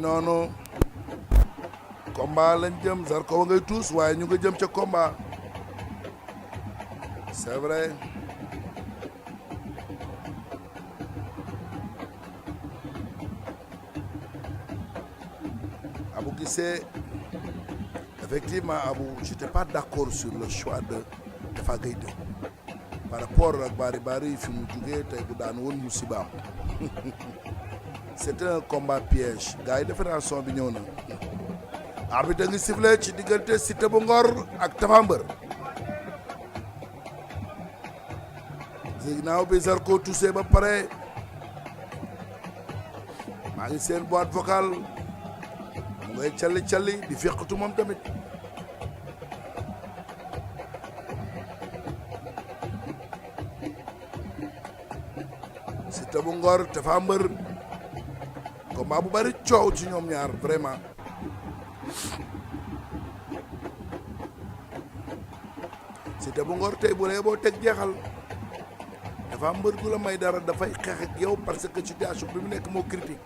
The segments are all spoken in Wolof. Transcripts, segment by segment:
noonu combat lañ jëm Zarko wa ngay tuus waaye ñu nga jëm ca combat c'est vrai Abou Guissé effectivement Abou j'étais pas d'accord sur le choix de Tapha Gueye 2 par rapport ak Bari fi mu jugee tey bu daan woon musibaam c'était un combat piège gars yi defe naa son bi ñëw na arbitre ngi sifflé ci diggante Siteu bu Ngor ak Tapha Mbeur ginnaaw bi Zarko touché ba pare maa ngi seen boîte vocale mu ngay calli di feqatu moom tamit Siteu bu Ngor Tapha Mbeur combat bu bari coow ci ñoom ñaar vraiment Siteu bu Ngor tey bu ree boo teg jeexal Tapha Mbeur du la may dara dafay xeex ak yow parce que situation bi mu nekk moo critique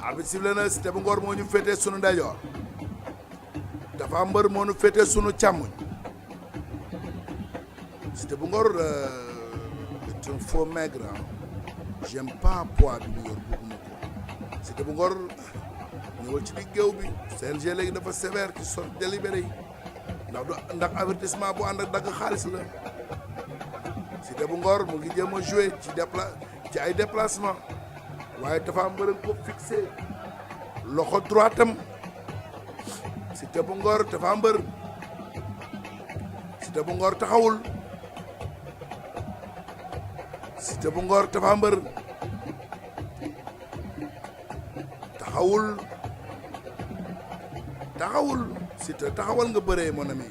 arbitre sifflé na Siteu bu Ngor moo ñu féetee sunu ndeyjoor Tapha Mbeur moo ñu féetee sunu càmmoñ Siteu bu Ngor est un faux maigre j'aime pas poids bi mu yor bëgguma ko Siteu bu Ngor ñëwal ci digg géew bi CNG léegi dafa sévère ci sorte délibéré yi ndax avertissement bu ànd ak dagg xaalis la Siteu bu Ngor mu ngi jéem a joué ci ay déplacement waaye Tapha Mbeur ko fixé loxo droitam Siteu bu Ngor Tapha Mbeur Siteu bu Ngor taxawul Siteu bu Ngor Tapha Mbeur taxawul Siteu taxawal nga bëree mon ami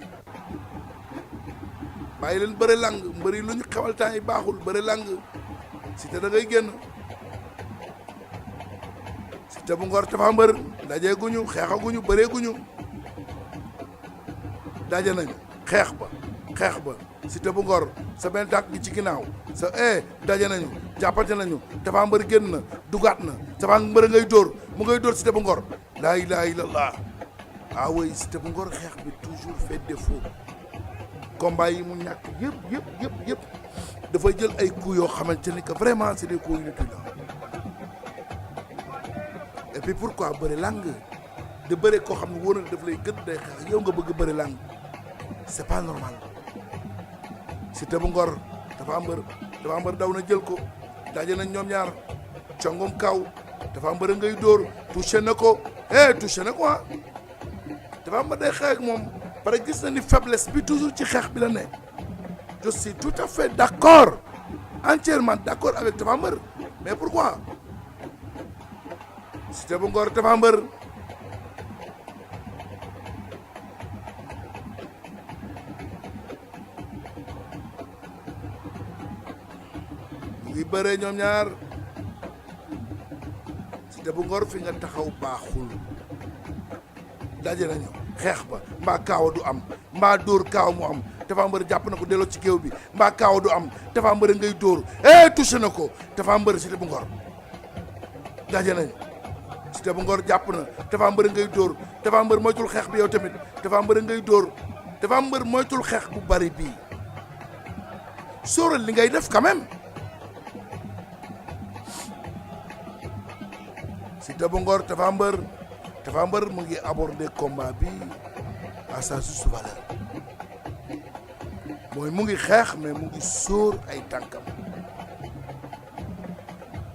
bàyyi leen bëre lang mbëri lu ñu xewal temps yi baaxul bëre lang Siteu da ngay génn Siteu bu Ngor Tapha Mbeur daje guñu xeexaguñu bëree guñu daje nañu xeex ba Siteu bu Ngor sa benn tànk gi ci ginnaaw daje nañu jàppante nañu Tapha Mbeur génn na dugaat na Tapha Mbeur ngay dóor mu ngay dóor Siteu bu Ngor laa ilaaha illallah oui Siteu bu Ngor xeex bi toujours fait défaut combat yi mu ñàkk yëpp dafay jël ay coups yoo xamante ni que vraiment c'est des coups inutiles et puis pourquoi bëri lang de bëri koo xam ne wóor na daf lay gën day xeex yow nga bëgg bëri lang c'est pas normal Siteu bu Ngor Tapha Mbeur daw na jël ko daje nañ ñoom ñaar congom kaw Tapha Mbeur ngay dóor touché na ko Tapha Mbeur day xeex ak moom parce que gis na ni faiblesse bi toujours ci xeex bi la ne je suis tout à fait d'accord entièrement d'accord avec Tapha Mbeur mais pourquoi Siteu bu Ngor Tapha Mbeur mu ngi bëree ñoom ñaar Siteu bu Ngor fi nga taxaw baaxul daje nañu xeex ba mbaa kaawa du am mbaa dóor kaaw mu am Tapha Mbeur jàpp na ko delloo ci géew bi mbaa kaawa du am Tapha Mbeur ngay dóor touché na ko Tapha Mbeur Siteu bu Ngor daje nañu Siteu bu Ngor jàpp na Tapha Mbeur ngay dóor Tapha Mbeur moytul xeex bi yow tamit Tapha Mbeur ngay dóor Tapha Mbeur moytul xeex bu bari bii sóoral li ngay def quand même Siteu bu Ngor Tapha Mbeur mu ngi aborder combat bi à sa juste valeur mooy mu ngi xeex mais mu ngi sóor ay tànkam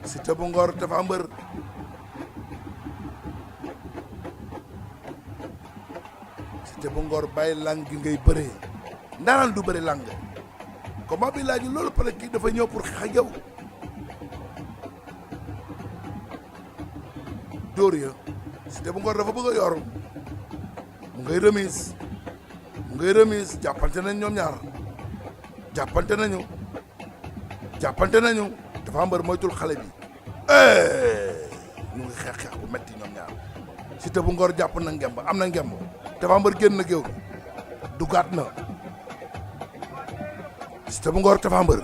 Siteu bu Ngor Tapha Mbeur Siteu bu Ngor bàyyi lang gi ngay bëree ndaanaan du bëri lang combat bi laaj loolu parce que kii dafa ñëw pour xeex ak yow dóor ya Siteu bu Ngor dafa bëgg a yor mu ngay remise jàppante nañ ñoom ñaar jàppante nañu Tapha Mbeur moytul xale bi ñu ngi xeex bu metti ñoom ñaar Siteu bu Ngor jàpp na ngemb am na ngemb Tapha Mbeur génn na géew bi dugaat na Siteu bu Ngor Tapha Mbeur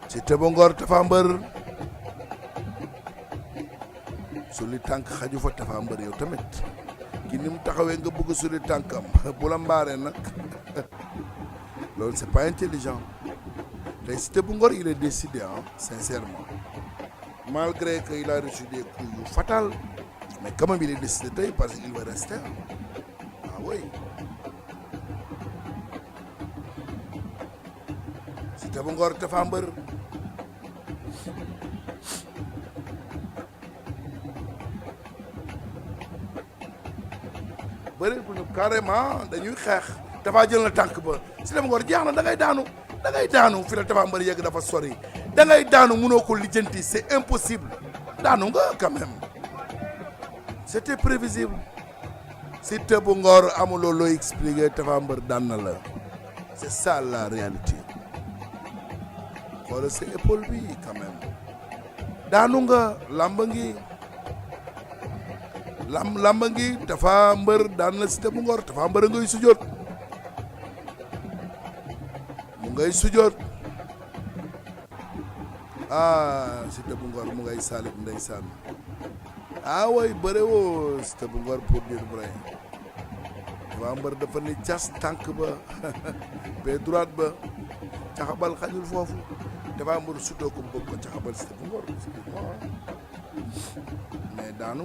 Siteu bu Ngor Tapha Mbeur suli tànk xaju fa Tapha Mbeur yow tamit ki ni mu taxawee nga bëgg suli tànkam bu la mbaaree nag loolu c'est pas intelligent tey Siteu bu Ngor il est décidé sincèrement malgré que il a reçu des coups yu fatal mais quand même il est décidé tey parce qu'il va rester ah oui Siteu bu Ngor Tapha Mbeur bëri bu ñu carrément dañuy xeex Tapha jël na tànk ba Siteu bu Ngor jeex na da ngay daanu fi la Tapha Mbeur yegg dafa sori da ngay daanu mënoo ko lijjanti c'est impossible daanu nga quand même c'était prévisible Siteu bu Ngor amuloo looy expliquer Tapha Mbeur daan na la c'est ça la réalité xoolal sa épaule bi quand même daanu nga lamba ngi Tapha Mbeur daan na Siteu bu Ngor Tapha Mbeur ngay sujjoot mu ngay sujjoot Siteu bu Ngor mu ngay saalit ndeysaan way bëre woo Siteu bu Ngor pour dire vrai Tapha Mbeur dafa ni cas tànk ba pied droite ba caxabal xajul foofu Tapha Mbeur sutoo ko bëgg ko caxabal Siteu bu Ngor mais daanu